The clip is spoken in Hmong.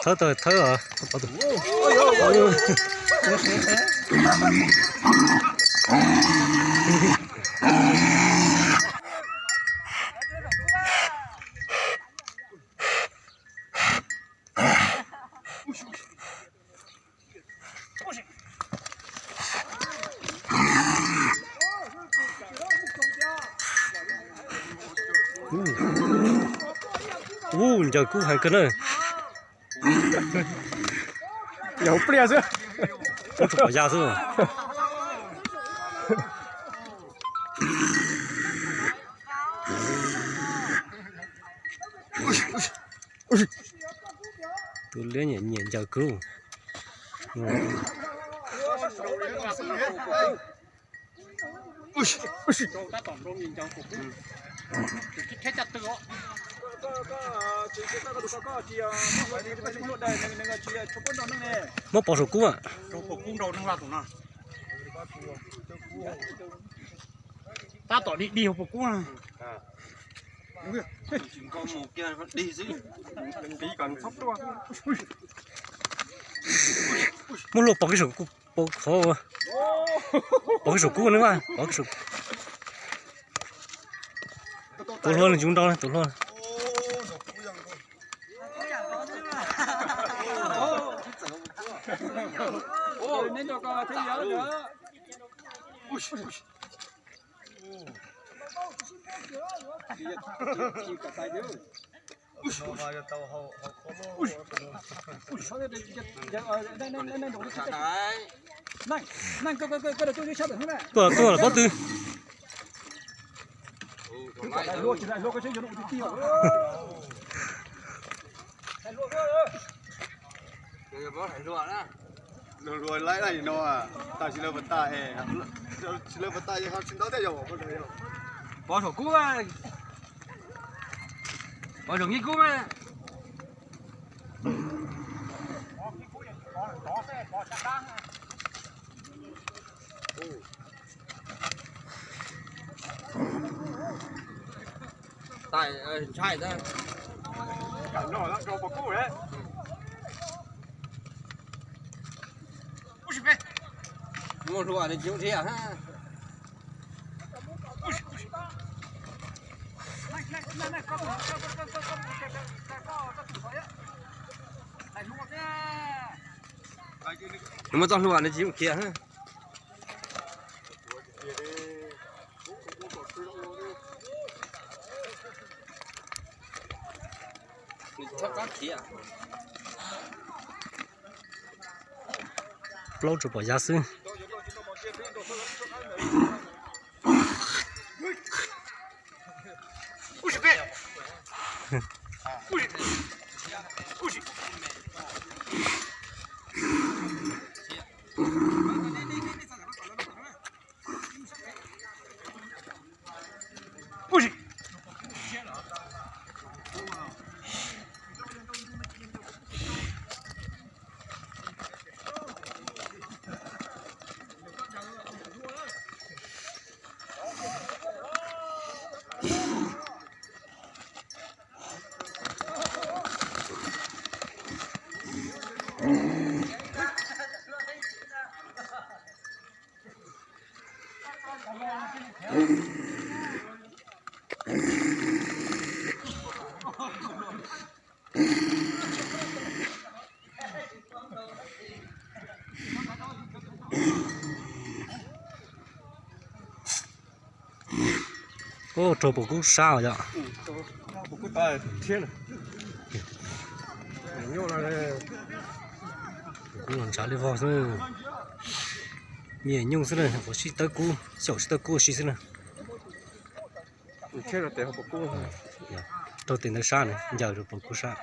Thawb tawg thawb os. Ub, ncaws kub heev kawg na. Yog pliaj xwb. Tsuas pom ya xwb. Tus liab nyiam nyiam ncaws kub. Muab pov saum kub. Tab tom dig dig hauv paus kub na. Muab hlua pov kiag saum, pov qhov, pov kiag saum kub ne mas, pov kiag saum. Tus hlua nws tsis nrau, tus hlua. Tuaj, tuaj los pob tw. Luag luag laib laij no, tas tsis lawv pas tas, tsis lawv pas tas yog tsis ntau thiaj yog. Pov saum kub, pov saum nkij kub mas. Ntshai, muaj hlua nws tsis zoo dhia. Nws muaj txoj hlua nws tsis zoo khiav. Nws txhob qab khiav. Plaub tsuas pom ya xwb. Ub, raug pom kub sab os yom. Kub los ntshav li vog xwb. Nyiam nyuj xwb na, ua si tawb kub, xyaum si tawb kub ua si xwb na. Raug tes ntawd sab na, ncaws rau pom kub sab.